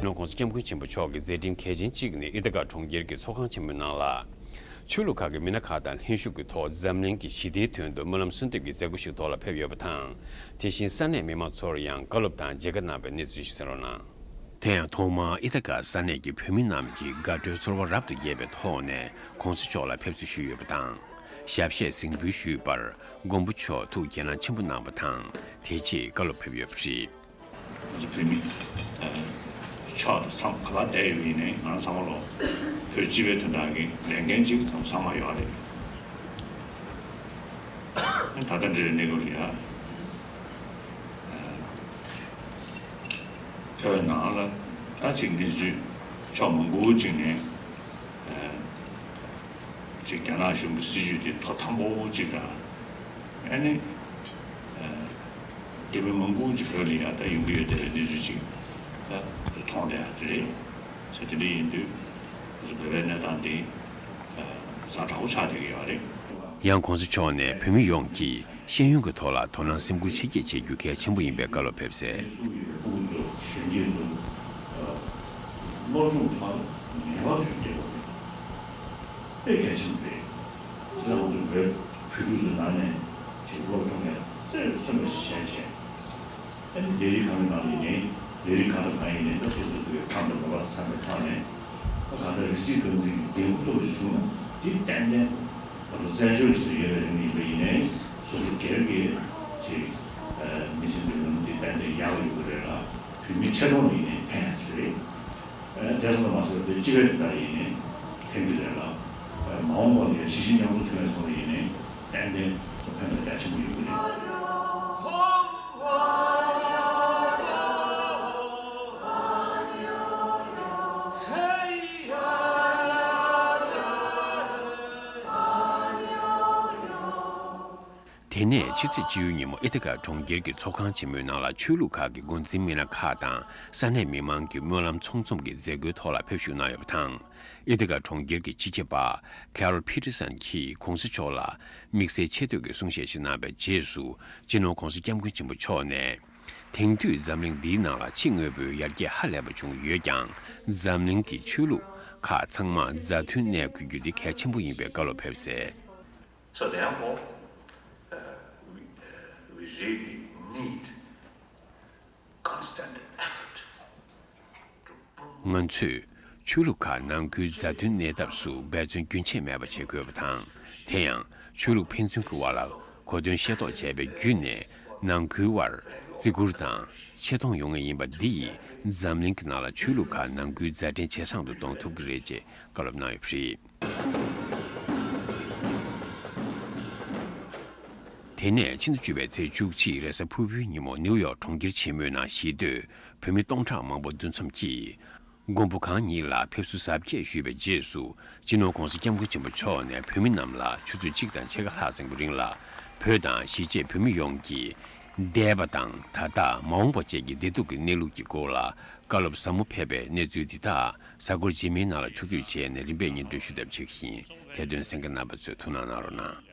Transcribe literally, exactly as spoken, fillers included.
ནོར་༸གོང་ས་༸སྐྱབས་མགོན་ཆེན་པོ་མཆོག་གི་མཛད་འཕྲིན་གལ་ཆེན་གཅིག་ནི་ཨི་ཐ་ག་གྲོང་ཁྱེར་གྱི་ཚོགས་ཁང་ཆེན་མོའི་ནང་ལ། ཆོས་ལུགས་ཁག་གི་མི་སྣ་ཁག་དང་ལྷན་ཞུགས་ཀྱི་ཐོག་འཛམ་གླིང་གི་ཞི་བདེའི་དོན་དུ་སྨོན་ལམ་གསོལ་འདེབས་ཀྱི་མཛད་སྒོ་ཞིག་ཐོག་ལ་ཕེབས་ཡོད་པ་དང་། དེ་བཞིན་ས་གནས་མི་མང་ཚོར་ཡང་བཀའ་སློབ་དང་མཇལ་ཁ་གནང་བའི་གནས་ཚུལ་ཞིག་གསན་རོགས་གནང་། དེ་ཡང་ཐོག་མར་ཨི་ཐ་ག་ས་གནས་ཀྱི་བོད་མི་རྣམས་ཀྱིས་དགའ་སྤྲོའི་ཚོར་བ་རབ་ཏུ་རྒྱས་པའི་ཐོག་ནས་༸གོང་ས་མཆོག་ལ་ཕེབས་བསུ་ཞུས་ཡོད་པ་དང་། ཞབས་གཞས་གཟིགས་འབུལ་ཞུས་པར་མགོན་པོ་མཆོག་ཐུགས་དགྱེས་གནང་ཆེན་པོ་གནང་བ་དང་། དེ་རྗེས་བཀའ་སློབ་ཕེབས་ཡོད་པ་རེད། བོད་མི་ཕྱོགས་དང་མཚམས་ག་པར་བསྡད་ཡོད་ཡིན་ནའི་ང་ཚང་མ་ལོ་བོད་སྤྱི་པའི་དོན་དག་གི་ལས་འགན་ཅིག་ཚང་མ་ཡོད་རེད། ད་ལྟ་འདྲ་གནས་སྐབས་ལ་ཡ། བོད་ནང་ལ་ད་ཅིག་གནས་ཚུལ་ཕྱོགས་མང་པོ་ཅིག་ནས། ཅིག་རྒྱ་ནག་གཞུང་གི་སྲིད་བྱུས་དེ་ཐོག་དམ་པོ་ཅིག་དང་། ཨ་ནི། རྒྱ་མི་མང་པོ་ཅིག་བོད་ལ་ཡ་ད་ཡོང་གི་ཡོད་བསྡད་པའི་གནས་ཚུལ་ཅིག་ད་མཐོང་བསྡད་ཡ་དེ་རེད། ཚེ་དེ་འདྲ་ཡིན་དུས་བོད་པའི་གནས་སྟངས་དེ་ཛ་དྲག་པོ་ཆགས་བསྡད་ཀྱི་ཡོད་རེད། ཡང་༸གོང་ས་མཆོག་ནས་བོད་མི་ཡོངས་ཀྱིས་ཤེས་ཡོན་གྱི་ཐོག་ལ་དོ་སྣང་སེམས་ཁུར་ཆེ་བསྐྱེད་བྱེད་རྒྱུ་གལ་ཆེན་པོ་ཡིན་པའི་བཀའ་སློབ་ཕེབས་གསལ། སུ་ཡི་ཕྲུ་གུ་ཚོ་གཞོན་སྐྱེས་ཚོ་སློབ་སྦྱོང་ཐོག་ངེས་པར་ཞུ་བསྡད་པ་རེད། དཔེ་གལ་ཆེན་པོ་རེད། སྤྱིར་ང་ཚོ་བོད་ཕྲུ་གུ་ཚོའི་ནང་ནས་ཅིག་སློབ་སྦྱོང་ལ་གསོན་པོ་གསོན་པོ་ཞིག་བྱས་བྱས། ཨ་ནི་ལས་རིགས་གང་གི་ནང་ལ་ཡིན་ནའི་ལས་རིགས་གང་དང་གང་ཡིན་ནའི་ད་དེ་སོ་སོ་གི་ཁམས་དང་མོས་པ་འཚམ་པའི་ཐོག་ནས། ད་གང་ལྟར་རིགས་གཅིག་རྐང་འཛིན་གྱི་འགན་ཁུར་ཐོག་ཞིག་བྱུང་ན་དེ་ཏན་ཏན་ང་ཚོ་རྩད་གཅོད་བྱེད་ཡོད་པའི་རིགས་ཡིན་པ་ཡིན་ནའི་སོ་སོ་སྒེར་གྱི་ཅིག་མི་ཚེ་འདུལ་ལམ་དེ་ཏན་ཏན་ཡག་ཡོད་ཀྱི་རེད་ལ། བོད་མི་ཆེ་མཐོང་ལ་ཡིན་ནའི་ཕན་ཡག་ཅིག་རེད། དེ་ཙམ་དུ་མ་ཟད་པའི་སྤྱི་པའི་དོན་དག་ཡིན་ནའི་ཕན་གྱི་རེད་ལ། མ་འོངས་པ་ལ་ཡང་གཞིས་བྱེས་མཉམ་འཛོམས་བྱུང་བའི་ཚང་མ་ཡིན་ནའི་ཏན་ཏན་ཕན་ཐོགས་རྒྱ་ཆེན་པོ་ཡོང་གི་རེད། དེ་ནས་ཕྱི་ཚེས་བཅུ་ཉིན་མོ་ཨི་ཐི་ཀ་གྲོང་ཁྱེར་གྱི་ཚོགས་ཁང་ཆེན་མོའི་ནང་ལ་ཆོས་ལུགས་ཁག་གི་འགོ་འཛིན་མི་སྣ་ཁག་དང་ས་གནས་མི་མང་གི་སྨོན་ལམ་ཚོགས་འཛོམས་ཀྱི་མཛད་སྒོའི་ཐོག་ལ་ཕེབས་ཞུགས་གནང་ཡོད་པ་དང་། ཨི་ཐི་ཀ་གྲོང་ཁྱེར་གྱི་སྤྱི་ཁྱབ་པ་ཁེ་རོལ་ཕི་ཏི་སན་གྱིས་གོང་ས་མཆོག་ལ་དམིགས་བསལ་ཆེ་བསྟོད་ཀྱི་གསུང་བཤད་ཞིག་གནང་བའི་རྗེས་སུ་སྤྱི་ནོར་གོང་ས་སྐྱབས་མགོན་ཆེན་པོ་མཆོག་ནས། དེང་དུས་འཛམ་གླིང་འདིའི་ནང་ལ་ཕྱི་དངོས་པོའི་ཡར་རྒྱས་ཧ་ལས་པ་བྱུང་ཡོད་ཀྱང་འཛམ་གླིང་གི་ཆོས་ལུགས་ཁག་ཚང་མ་མཛའ་མཐུན་གནས་དགོས་རྒྱུ་འདི་གལ་ཆེན་པོ་ཡིན་པའི་བཀའ་སློབ་ཕེབས་གསལ། So therefore, uh, we, uh, we really need constant effort to promote ང་ཚོས་ཆོས་ལུགས་ཁག་ནང་ཁུལ་མཛའ་མཐུན་གནས་ཐབས་སུ་འབད་བརྩོན་རྒྱུན་ཆད་མེད་པ་བྱེད་དགོས་པ་དང་། དེ་ཡང་ཆོས་ལུགས་ཕན་ཚུན་གྱི་བར་ལ་གོ་སྟོན་ཤེས་རྟོགས་བྱས་པའི་བརྒྱུད་ནས་ནང་ཁུལ་བར་བརྩི་བཀུར་དང་ཆེ་མཐོང་ཡོང་ངེས་ཡིན་པ་འདི་ཡིས་འཛམ་གླིང་གི་ནང་ལ་ཆོས་ལུགས་ཁག་ནང་ཁུལ་མཛའ་འབྲེལ་ཇེ་བཟང་དུ་གཏོང་ཐུབ་ཀྱི་རེད་ཅེས་བཀའ་སློབ་གནང་ཡོད་པ་རེད། དེ་ནས་ཕྱི་ཟླ་བཅུ་པའི་ཚེས་བཅུ་གཅིག་རེས་གཟའ་ཕུར་བུའི་ཉིན་མོ་ནིའུ་ཡོག་གྲོང་ཁྱེར་ཆེན་མོའི་ནང་གཞིས་སྡོད་བོད་མི་སྟོང་ཕྲག་མང་པོ་འདུ་འཛོམས་ཀྱིས། མགོན་པོ་གང་ཉིད་ལ་ཕེབས་བསུ་གཟབ་རྒྱས་ཞུས་པའི་རྗེས་སུ་སྤྱི་ནོར་༸གོང་ས་༸སྐྱབས་མགོན་ཆེན་པོ་མཆོག་ནས་བོད་མི་རྣམས་ལ་ཆུ་ཚོད་གཅིག་དང་ཕྱེད་ཀ་ལྷག་ཙམ་གྱི་རིང་ལ་བོད་དང་གཞིས་བྱེས་བོད་མི་ཡོངས་ཀྱི་འདས་པ་དང་ད་ལྟ་མ་འོངས་པ་བཅས་ཀྱི་བདེ་སྡུག་གི་གནས་ལུགས་ཀྱི་སྐོར་ལ་བཀའ་སློབ་ཟབ་མོ་ཕེབས་པའི་གནས་ཚུལ་འདི་དག་གཟའ་འཁོར་རྗེས་མའི་ནང་ལ་ཕྱོགས་བསྡུས་བྱས་ནས་རིམ་པས་སྙན་སྒྲོན་ཞུ་ཐབས་བྱེད་ཀྱི་ཡིན། དེ་དོན་གསན་མཁན་རྣམ་པ་ཚོས་ཐུགས་སྣང་གནང་རོགས་གནང་།